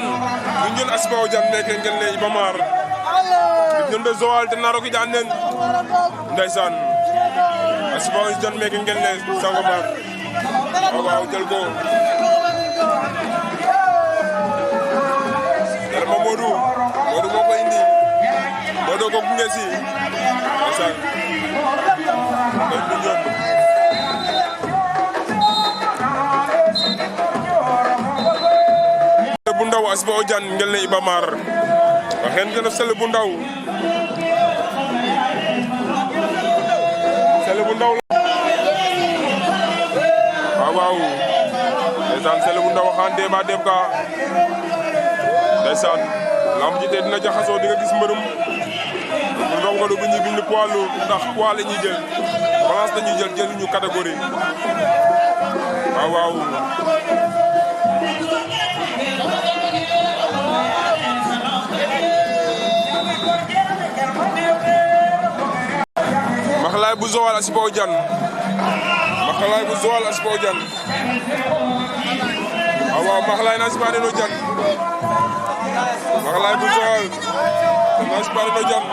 Ngunjon Asiba Odiane meke ngel ne Iba Mar ñun de Joal te naro ki daan nen ndeysaan Asiba Odiane meke ngel ne Sangomar waaw jël ko dara Modou moo ko indi Modou ko gunge si ndeysaan bu ndaw Asiba Odiane ngel ne Iba Mar waxeen gën a sel bu ndaw waaw ndeysaan sel bu ndaw xaan déba dem ka ndeysaan lamb ji te dina jaxasoo di nga gis mbërum ndaw nga du bu ñuy bind poids lourd ndax poids la ñuy jël balance la ñuy jël ñu catégorie waaw Maxlaay bu Joal Asiba Odiane Maxlaay bu Joal Asiba Odiane waaw Maxlaay na Asiba Odiane Maxlaay bu Joal na Asiba Odiane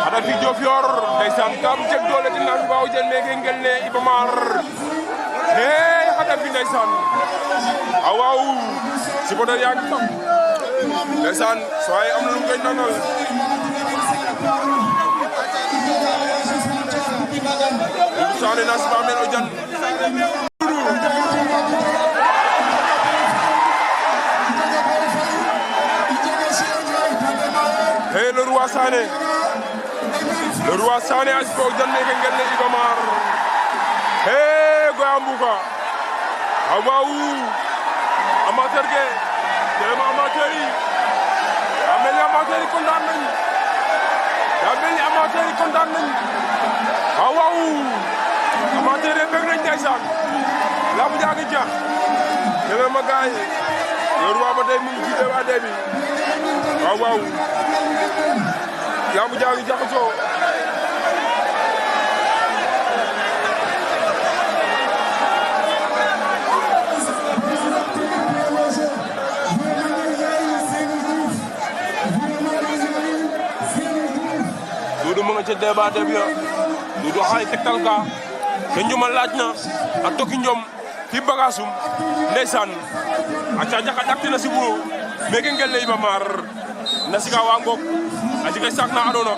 ada fi Diofior ndeysaan kam jeg doole dina Asiba Odiane meke ngel ne Iba Mar hey ada fi ndeysaan waaw supporter yaa ngi tam ndeysaan sooy am lu koy nangal Sané na Asiba Odiane hey le roi Sané Asiba Odiane meke ngel ne Iba Mar hey Goya Mbuka waaw amateur ke tema amateur yi amel amateur yi kontaan nañ waaw amateur yi bëgg nañ ndeysaan lamb jaa ngi jax deme ma gaay le roi ba tey mu ngi jiite waa dee bi waaw lamb jaa ngi jaxasoo Dudu mu nga ca débat deb ya Dudu xay tektal ka te njuma laaj na a tokki njom fi bagasum ndeysaan a cajaxa daktina si buro meke ngel ne Iba Mar na sika wa ngok a jega sac na andona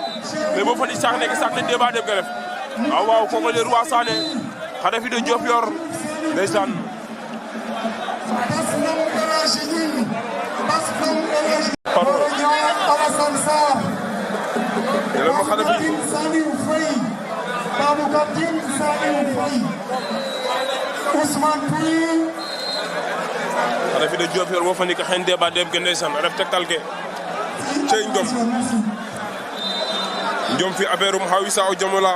mais bo fadi sac neke sac ne débat deb ga ref waaw koko le roi Sané xa refi de Diofior ndeysaan xale fi de Diofior wo fani ka xen débat dem ke ndeysaan ref tektal ke cey njom fi affaire xawisa o jamola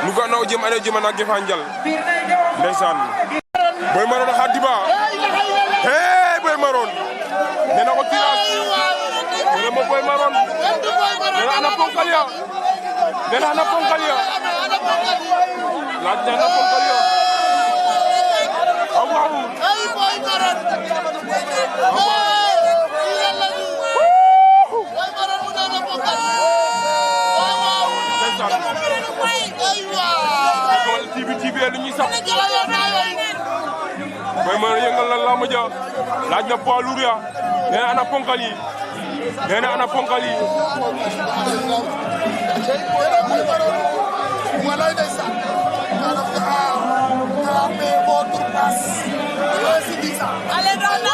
nu ga na o jem ane jema na gefa njal ndeysaan Boy Maron Khadiba hey Boy Maron nena ko tiras nena mo Boy Maron nena ana ponkal ya laaj na ana ponkal ya waaw ay Boy Maron Boy Maron mu nana ponkal waaw TV lu ñuy sax Boy Maron yëngal na lamb ja laaj na poids lourd ya nee na ana ponkal yi Walay ndeysaan votre place ale do na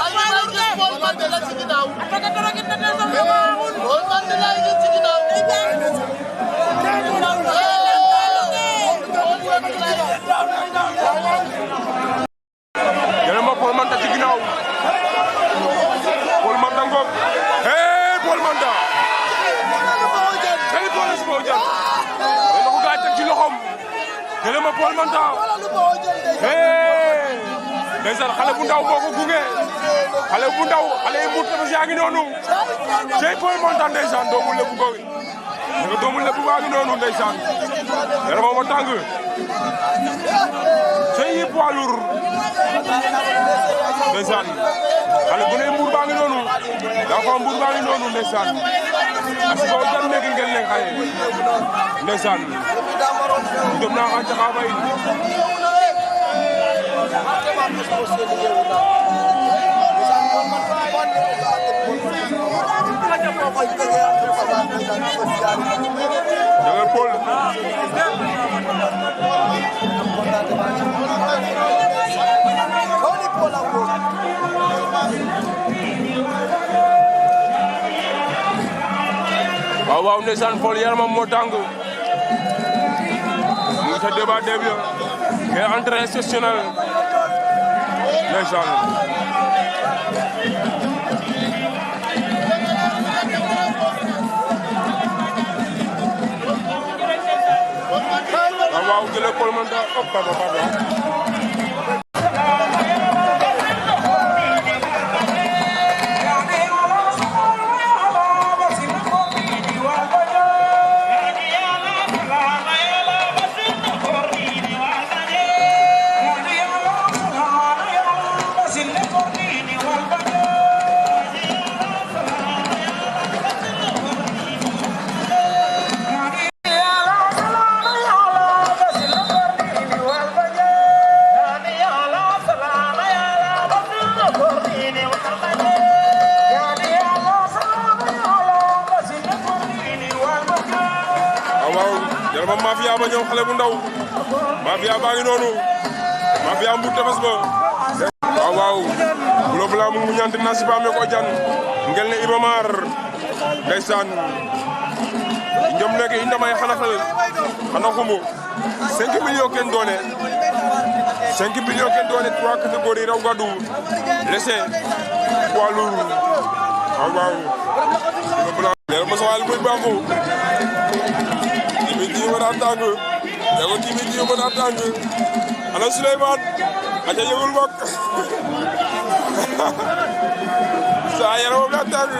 ndeysaan xale bu ndaw moo ko gunge xale bu ndaw xale yi mut dafa yaa ngi noonu Jey Boy Montagne ndeysaan doomu Lebu ko nga doomu Lebu baa ngi noonu ndeysaan yaramam a tàng Jey yi poids lourd ndeysaan xale bu ne Mbour baa ngi noonu dafa Mbour baa ngi noonu ndeysaan asiko jan nekk ngel ne xaye ndeysaan dem naa xa caxa bay Jangan Paul. Waaw ndeysaan Paul yaramam moo tàng mu ca débat début ke entrée exceptionnel ndeysaan waaw jëlee Paul Montagne hop pardon Yaramam mafia ba ñëw xale bu ndaw mafia baa ngi noonu mafia Mbour tefes ba waaw bulo bla mu ñanti nasiba me ko jan ngel ne Iba Mar ndeysaan ñom nekk indi may xanafal xana xumu 5 millions ken doone 5 millions ken doone 3 catégories raw gadu laissé poids lourd waaw bulo bla leer ma sawal bu baaxu Timiti wala tàng jago Timiti wala tàng ana Souleymane aja yegul bok sa yaram la tàng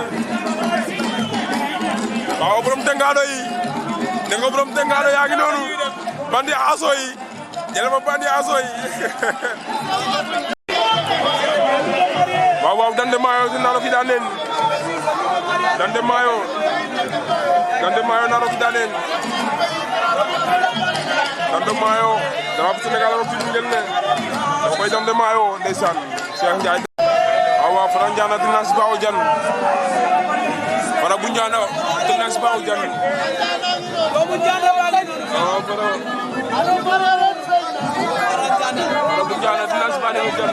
waaw borom tengado yi ne nga borom tengado yaa ngi noonu bandi aso yi jël ma bandi aso yi waaw Dande Mayo naro ki danen Dande Mayo naro ki danen Dande Mayo drapeau Sénégal ro fi ngel ne do koy Dande Mayo ndeysaan Cheikh Ndiaye waaw Fara Ndiana dina si baaw jan Fara bu Ndiana dina si baaw jan bu Ndiana waaw Fara bu Ndiana dina si baaw jan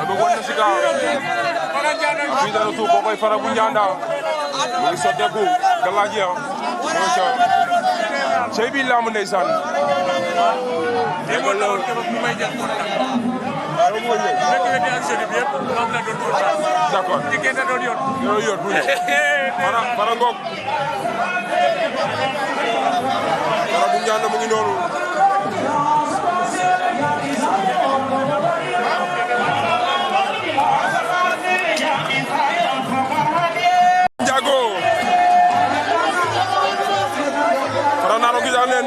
ba won na si gaaw fi dara tu ko koy Fara bu Ndiana mu ngi sotteeku galaaji ya mo ca cey bi lamb ndeysaan dégol la ñu may jël d'accord diggante doon yoon bu Fara ngoog Fara bu Ndiana mu ngi noonu Ndiago Fara naro gi danen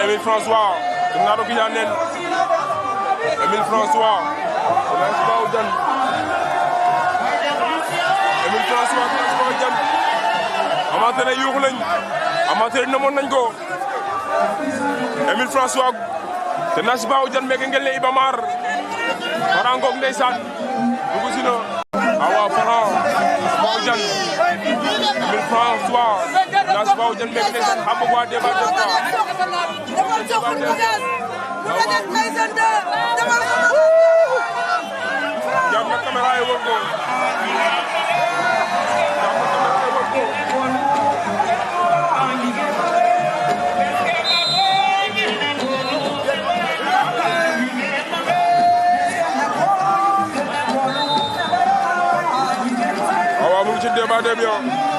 Emile François naro gi danen Emile François Emile François amateur yi yuuxu nañ amateur namoon nañ ko Emile François te Nasiba Odiane meke ngel ne Iba Mar Fara ngoog ndeysaan dugg si na waaw Fara Nasiba Odiane Emile François Nasiba Odiane meke ndeysaan xam nga waa débat jam na caméra yi wër ko débat de bien.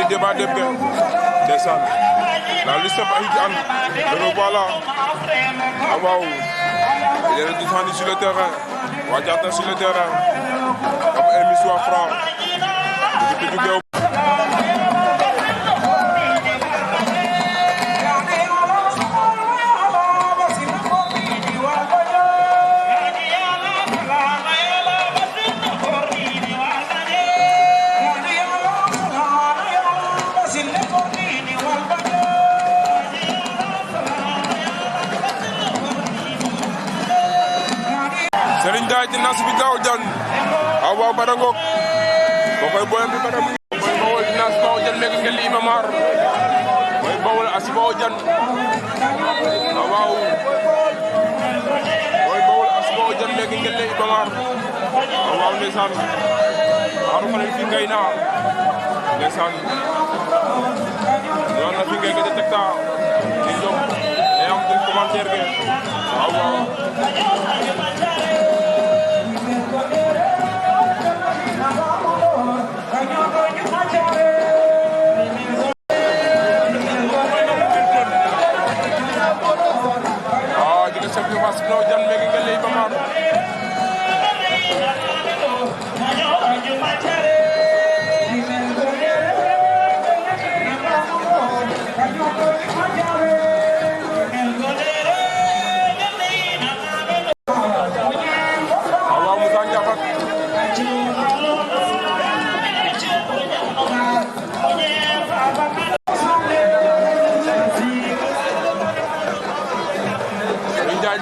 Débat de paix, descend. La liste est le revoilà. Ah waouh. Il est redescendu sur le terrain. Wadiata sur le terrain. Comme Elmi soit franc. Serigne Ndiaye di nas bi gaaw jan awa barangok bokoy boyam bi badam boy bawol di nas gaaw jan mek ngel Iba Mar boy bawol asibo jan awaw boy bawol asibo jan mek ngel Iba Mar awaw ndeysaan aru xale fi ngay na ndeysaan yoon na fi ngay ga tekta ci jom e am di commentaire ge awaw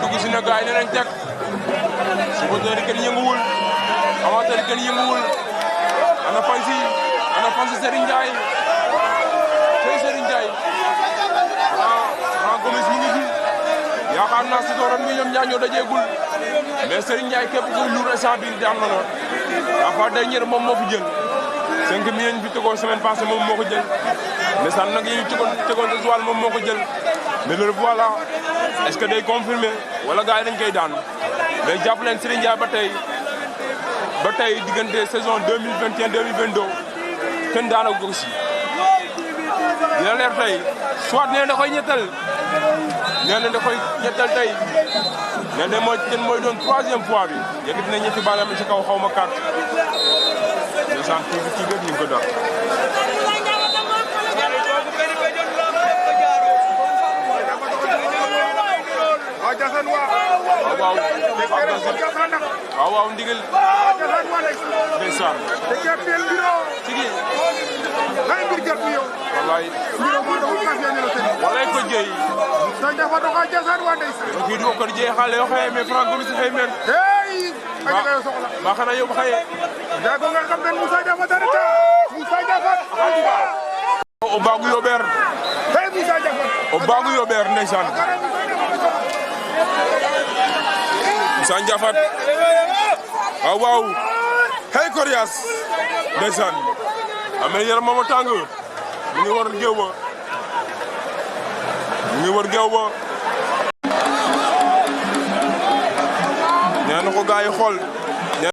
dugg si na gaay ne nañ teg supporter kenn yënguwul amateur kenn yënguwul ana fansi Serigne Ndiaye tey Serigne Ndiaye Gomis mu ngi fi yaakaar naa si dooran mi ñoom ñaar ñoo dajeegul mais Serigne Ndiaye képp kuy lourd instant bii daan na lool dafa dernier moom moo fi jël 5 millions bi tegoon semaine passée moom moo ko jël mais sax nag yi ñu tegoon de Joal moom moo ko jël mais le voilà est-ce que day confirmer wala gars yi dañ koy daan mais jàpp leen Serigne Ndiaye ba tey diggante saison 2021 2022 kenn daanagu ko si dina leer tey soit nee na da koy ñettal tey nee na mooy doon 3e fois bi yëkkati na ñetti balam ci kaw xaw ma carte ndeysaan kii gën ñu ko def waaw ndigal ndeysaan tigi walay ko jeey kii du ko jeey xale yo xaye mais Franc Gomis xaye men ba xana yow xaye jago nga xam ben Moussa Diafa dara ta Moussa Diafa o bagu yober hey Moussa Diafa o bagu yober ndeysaan Moussa Diafa waaw hey Coriace ndeysaan amee yaram mooma tàng mu ngi war géew ba nee na ko gars yi xool